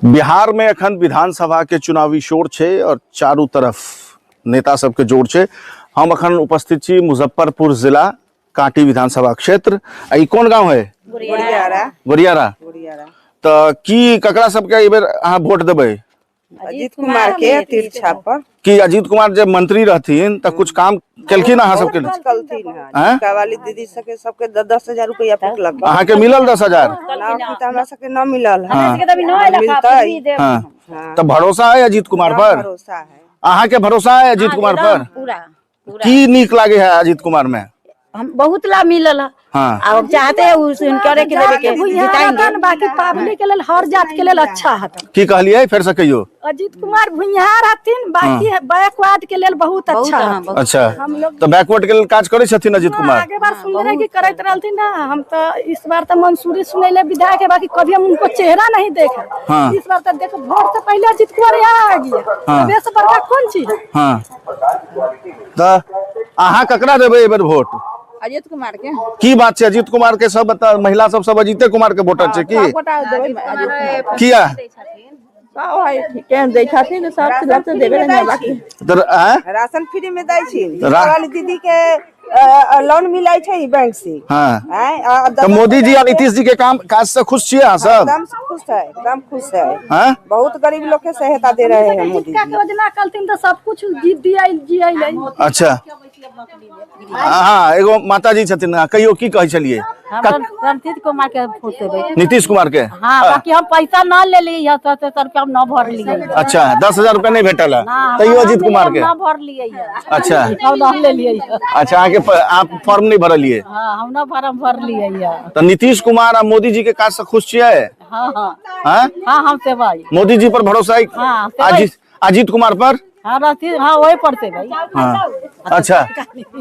बिहार में अखन विधानसभा के चुनावी शोर छै और चारू तरफ नेता सबके जोर छै। हम अखन उपस्थित छी मुजफ्फरपुर जिला कांटी विधानसभा क्षेत्र। आ ई कोन गांव है? गोरियारा। गोरियारा। गोरियारा। तऽ की ककरा सबके एहि बेर अहाँ वोट देबै? अजीत कुमार के तीर छाप पर। की अजीत कुमार जब मंत्री रहथिन तऽ कुछ काम केलखिन अहाँ सबके? बहुत कुछ कलथिन हन। आँय? जीविका वाली दीदी सबके सबके 10-10 हजार रुपया फेकलक। अहाँके मिलल 10,000? ना, अखन तऽ हमरा सबके न मिलल है। हाँ। मिलतै। हाँ। हाँ। तऽ भरोसा है अजीत कुमार एकदम पर? भरोसा है। अहाँके भरोसा है अजीत कुमार पर? पूरा पूरा। की नीक लागे है अजीत कुमार में? हम बहुत लाभ मिलल है। हाँ। अब चाहते हैं उस करे के देवे के भुइयार जिताएंगे। हतन, बाकी पब्लिक के लेल हर जात के लेल अच्छा हतन। की कहलियै फेर से कहियो? अजीत कुमार भुइयार हथिन, बाकी बैकवर्ड के लेल बहुत अच्छा हाँ, हथिन। बहुत। अच्छा, हम लोग तऽ बैकवर्ड के लेल काज करै छथिन अजीत कुमार? आगे बार सुनले रहे कि करैत रहलथिन ना। हम तो इस बार तो मंसूरी सुनैले विधायक है, बाकी कभी हम उनको चेहरा नहीं देखे। हाँ। इस बार तो देखो, वोट से पहले अजीत कुमार यहाँ आ गया। हाँ। अब से बड़का कौन चीज है? हाँ, तऽ अहाँ ककरा देबै एहि बेर वोट? अजित कुमार के। की बात छै अजीत कुमार के? सब बता, महिला सब सब अजीते कुमार के वोटर छै की? गोटा देबै अजित कुमार के। किया? सब है ठीके दै छथिन, सब तरफ से देबे ने बाकी। तऽ आँय? राशन फ्री में दै छी, जीविका वाली दीदी के लोन मिलै छै बैंक से। आँय, आ तऽ मोदी जी आ नीतीश जी के काम काज से खुश छियै अहाँ सब? एकदम खुश है, एकदम खुश है। हाँ? बहुत गरीब लोग के सहायता दे रहे हैं मोदी जीविका जी। के योजना कलथिन तो सब कुछ जीत दिया जियलै। अच्छा, हाँ, एगो माता जी छथिन, कहियो की कहै छलियै? हम नीतीश कुमार के वोट देबै। नीतीश कुमार के? हाँ, बाकी हम पैसा न लेलिए है, 100 रुपया हम न भरलिए। अच्छा, 10,000 रुपया नहीं भेटल है तैयो अजीत कुमार के? न भरलिए है। अच्छा। हम न लेलिए है। अच्छा, अहाँके आप फॉर्म नहीं भरलिए? हाँ, हम न फॉर्म भरलिए है। तऽ नीतीश कुमार आ मोदी जी के काज से खुश छियै? हाँ हाँ हाँ? हाँ, हम सेबै। मोदी जी पर भरोसा है? हाँ, सेबै। अजीत अजीत कुमार पर? हाँ, रहती, हाँ, वही पर सेबै। हाँ, अच्छा,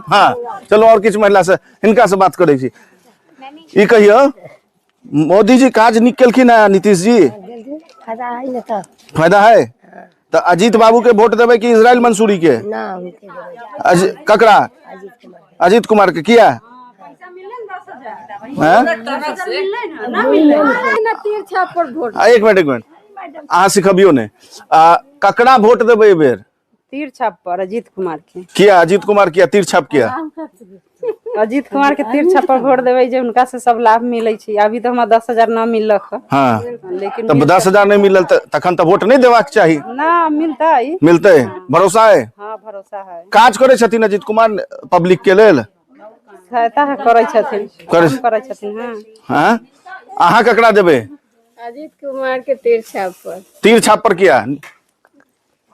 हाँ, चलो और किछु महिला से, हिनका से बात करै छी। ई कहियौ, मोदी जी काज नीक केलखिन है नीतीश जी? फायदा है ने तऽ। फायदा है तऽ अजीत बाबू के वोट देबै कि इजराइल मंसूरी के? ना, उनके देबै। ककरा? अजीत कुमार के। किया हैं? तीर छाप पर वोट। आ, एक मिनट, एक मिनट, अहाँ सिखबियौ ने। आ, ककरा वोट देबै एहि बेर? तीर छाप पर अजीत कुमार के। किया अजीत कुमार? किया तीर छाप किया? अजीत कुमार के तीर छाप पर वोट देबै जे हुनका से सब लाभ मिलै छै। अभी तऽ हमरा 10,000 न मिललक हँ। लेकिन तऽ 10,000 नहि मिलल तऽ तखन तऽ वोट नहि देबाक चाही। ना, मिलतै। मिलतै, भरोसा है? हाँ, भरोसा है। काज करै छथिन अजीत कुमार पब्लिक के लेल? सहायता करै छथिन। करै छथिन, हाँ। हाँ, अहाँ ककरा देबै? अजीत कुमार के तीर छाप पर। तीर छाप पर किया?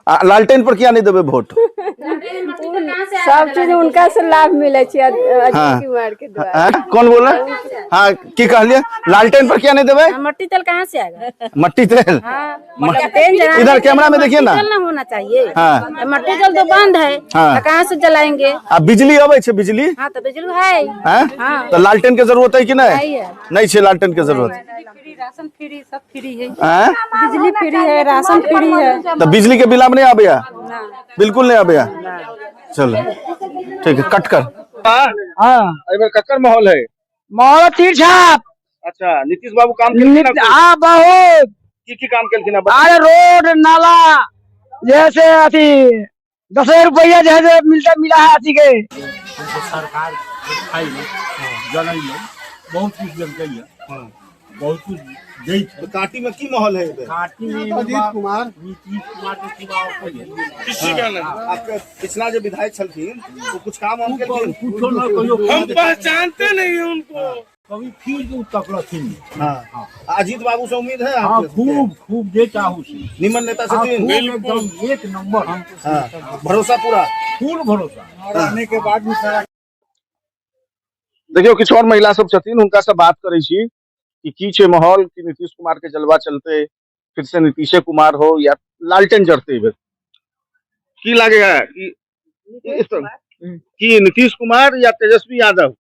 आ लालटेन पर किया नहीं देबै वोट? सब चीज उनका से लाभ मिले छै अजीत कुमार के द्वारा। हाँ? कौन बोल रहा है? हाँ, की कहलिए, लालटेन पर किया नहीं देबै? मट्टी तेल कहाँ से आएगा? मट्टी तेल इधर कैमरा में देखिए ना। तेल ना होना चाहिए। तो मट्टी तेल तो बंद है। तो कहाँ से जलाएंगे? आ बिजली अबै छै बिजली? हाँ, तो बिजली है। हैं? तो लालटेन के जरूरत है कि नहीं? नहीं है। नहीं छै लालटेन के जरूरत। फ्री राशन, फ्री सब फ्री है। हैं? बिजली फ्री है, राशन फ्री है। तो बिजली के बिल आब नहीं आबैया? बिल्कुल नहीं आबैया। चलो ठीक है, कट कर। हाँ। एहि बेर ककर माहौल है? माहौल तीर छाप। अच्छा, नीतीश बाबू काम केलखिन हँ? हाँ, बहुत। की की काम केलखिन हँ? अरे, रोड नाला जैसे अथी 10,000 रुपया जैसे मिलता मिला है अथी के। सरकार खाइ जनै बहुत कुछ देलकै है, बहुत कुछ दै छै। तो कांटी में की माहौल है एहि बेर? पार्टी में नीतीश कुमार, नीतीश कुमार के चुनाव कहिए। आपके पिछला जो विधायक छलखिन, वो कुछ काम वाम केलखिन? कुछो न कहियो। हम पहचानते नहीं हैं उनको। कभी फिर के तकलथिन। हाँ, अजीत बाबू से उम्मीद है हाँ। आपके? खूब खूब, जे चाहू से। निमन नेता हाँ, छथिन? खूब, एकदम एक नंबर। हाँ, भरोसा पूरा? फुल भरोसा। रहने के बाद भी सारा देखियौ, किछु और महिला सब छथिन, हुनका से बात करै छी कि की छै माहौल, कि नीतीश कुमार के जलवा चलते फिर से नीतीशे कुमार हो या लालटेन जरते एहि बेर? की लागे है कि कि नीतीश कुमार या तेजस्वी यादव?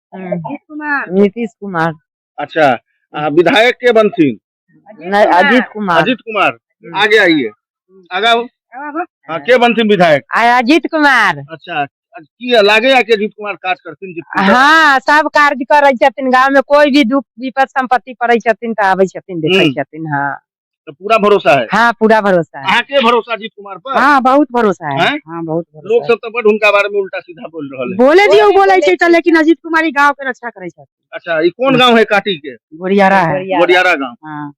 नीतीश कुमार। अच्छा, विधायक के बनथिन? नहीं, अजीत कुमार। अजीत कुमार। आगे आइए, आगा आओ। हाँ, के बनथिन विधायक? अजीत कुमार। अच्छा, की लागे है कि अजीत कुमार काज करथिन जीतथिन तऽ? हाँ, सब कार्य करै छथिन। गाँव में कोई भी दुख विपद संपत्ति पड़ै छथिन तऽ आबै छथिन, देखै छथिन, हाँ। तो पूरा भरोसा है? हाँ, पूरा भरोसा है। अहाँ के भरोसा अजीत कुमार पर? हाँ, बहुत भरोसा है। हैं? हाँ, बहुत लोग भरोसा। सब तो बड हुनका बारे में उल्टा सीधा बोल रहल है। बोले दियौ, बोले छै तऽ, लेकिन अजीत कुमार ई गाँव के रक्षा करै छथिन। अच्छा, ई कोन गांव है काटी के? गोरियारा है। गोरियारा गांव। हाँ।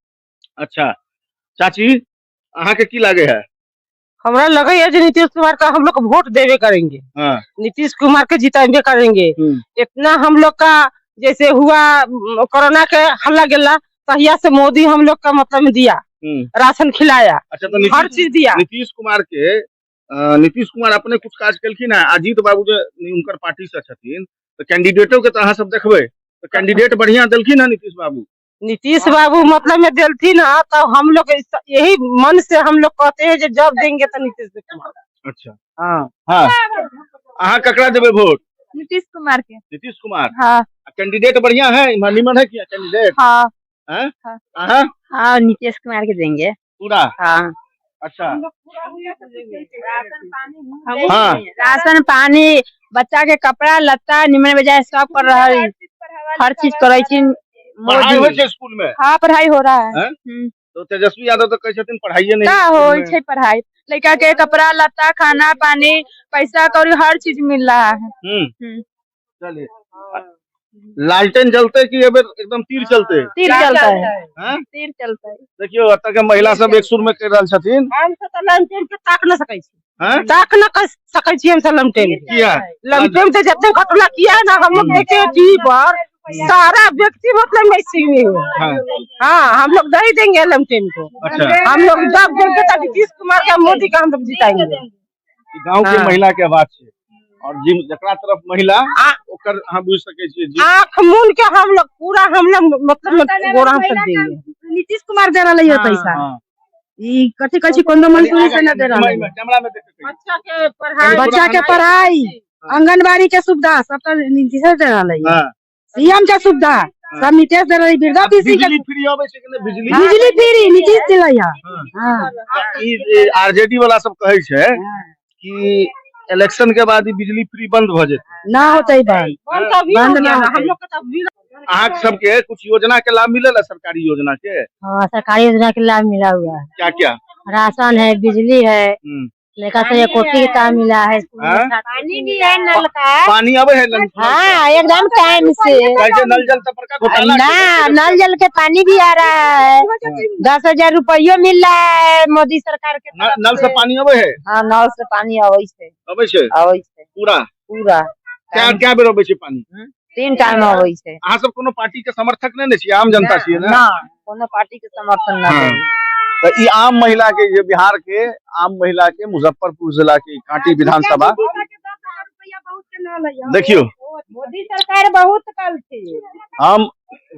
अच्छा चाची, अहाँ के की लागे है? हमरा लगे है जे नीतीश कुमार का हम लोग वोट देवे करेंगे। नीतीश कुमार के जिताबे करेंगे। इतना हम लोग का जैसे हुआ कोरोना के हल्ला गिल्ला, तहिया से मोदी हम लोग का मतलब दिया, राशन खिलाया। अच्छा, तो हर चीज दिया। नीतीश कुमार के नीतीश कुमार अपने कुछ काज केलखिन है, अजीत बाबू जे हुनकर पार्टी से छथिन, तो कैंडिडेटो के तो अहाँ सब देखबै, तो कैंडिडेट बढ़िया देलखिन है नीतीश बाबू? नीतीश बाबू मतलब में देलथिन है, तो हम लोग यही मन से हम लोग कहते हैं जो जब देंगे तो नीतीश कुमार। अच्छा। हाँ, अहाँ ककरा देबै वोट? नीतीश कुमार के। नीतीश कुमार? हाँ। कैंडिडेट बढ़िया है, इम्हर निमन है क्या कैंडिडेट? हाँ। हैं? हाँ। अहाँ? हाँ, नीतीश कुमार के देंगे। पूरा? हाँ। अच्छा। हाँ। राशन पानी, बच्चा के कपड़ा लत्ता निमन बजाय सब कर रहल, हर चीज करै छी। पढ़ाई होइ छै स्कूल में? हाँ, पढ़ाई हो रहा है। हैं? तो तेजस्वी यादव तो कहै छथिन पढ़ाइए नहीं का स्कूल हो में। छै पढ़ाई, लड़का के कपड़ा लत्ता, खाना पानी, पैसा कौड़ी हर चीज मिल रहा है। चलिए, लालटेन जलते कि एबेर एकदम तीर चलते? तीर चलता है। हैं? तीर चलता है। देखियो, एतऽ के महिला सब एक सुर में कहि रहल छथिन। हम सब तऽ लमटेम के ताक न सकै छी। हैं? ताक न सकै छी हम सब लमटेम के। किया? लमटेम से जते घटना किया है ना, हम लोग देखे हैं टीवी पर, सारा व्यक्ति मतलब में इसी में हुआ। हाँ, हम लोग नहीं देंगे लमटेम को। हम लोग जब देंगे तो नीतीश कुमार का, मोदी का हम लोग जिताएंगे। ई गांव के महिला के आवाज छै और जिम जकरा तरफ महिला ओकर अहाँ बुझि सकै छियै जी। आंख मून के हम लोग पूरा हम लोग मतलब गोरा हम सब देंगे। नीतीश कुमार दे रहलै है पैसा। ई कथी कहै छी, कोनो मंसूरी से न दे रहलै है। कैमरा में देख के। बच्चा के पढ़ाई, बच्चा के पढ़ाई, आंगनबाड़ी के सुविधा सब तो नीतीश दे रहलै है। सीएम के सुविधा सब नीतीश दे रहलै, वृद्धा पेंशन के। बिजली फ्री अबै छै कि नहि बिजली? बिजली फ्री नीतीश दिलै है। हाँ। ई आरजेडी वाला सब कहै छै कि इलेक्शन के बाद ई बिजली फ्री बंद भऽ जेतै। ना होतै बंद। बंद तो अभी हो बंद गया ना ना, होतै। हम लोग के तो अभी अहाँ सबके कुछ योजना के लाभ मिलल है, सरकारी योजना के? हाँ, सरकारी योजना के लाभ मिला हुआ है। क्या क्या? राशन है, बिजली है, लड़का सब कॉपी किताब मिला है स्कूल में। हाँ? पानी भी है नल का। पानी आवे है नल? हाँ, एकदम टाइम से। कहै छै नल जल तऽ बड़का घोटाला ना, छै। नल जल के पानी भी आ रहा है, 10,000 रुपयो मिल रहा है मोदी सरकार के तरफ। नल से पानी आवे है? हाँ, नल से पानी आवे छै। अबै छै? आवे छै। पूरा? पूरा। क्या क्या बेर अबै छै पानी? 3 टाइम आवे छै। अहाँ सब कोनो पार्टी के समर्थक नहि ने छियै, आम जनता छियै ने? ना, कोनो पार्टी के समर्थन ना। तऽ ई आम महिला के जे बिहार के आम महिला के मुजफ्फरपुर जिला के कांटी विधानसभा देखियो। मोदी सरकार बहुत कलथी। हम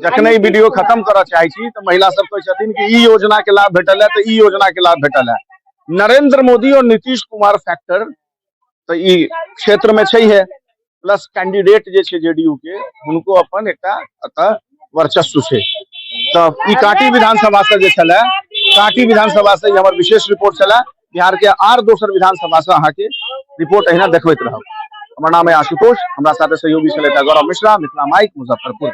जखने ई वीडियो खत्म करऽ चाहै छी तऽ महिला सब कहै छथिन कि ई योजना के लाभ भेटल है तऽ ई योजना के लाभ भेटल है। नरेंद्र मोदी और नीतीश कुमार फैक्टर तऽ ई क्षेत्र में छै है, प्लस कैंडिडेट जे छै जेडीयू के, हुनको अपन एकटा एतऽ वर्चस्व छै। तऽ ई कांटी विधानसभा से जे छलै, कांटी विधानसभा से ई हमर विशेष रिपोर्ट छलै। बिहार के आर दोसर विधानसभा से अहाँके रिपोर्ट अहिना देखबैत रहब। हमर नाम है आशुतोष, हमरा साथे सहयोगी छलथि गौरव मिश्रा, मिथिला माइक, मुजफ्फरपुर।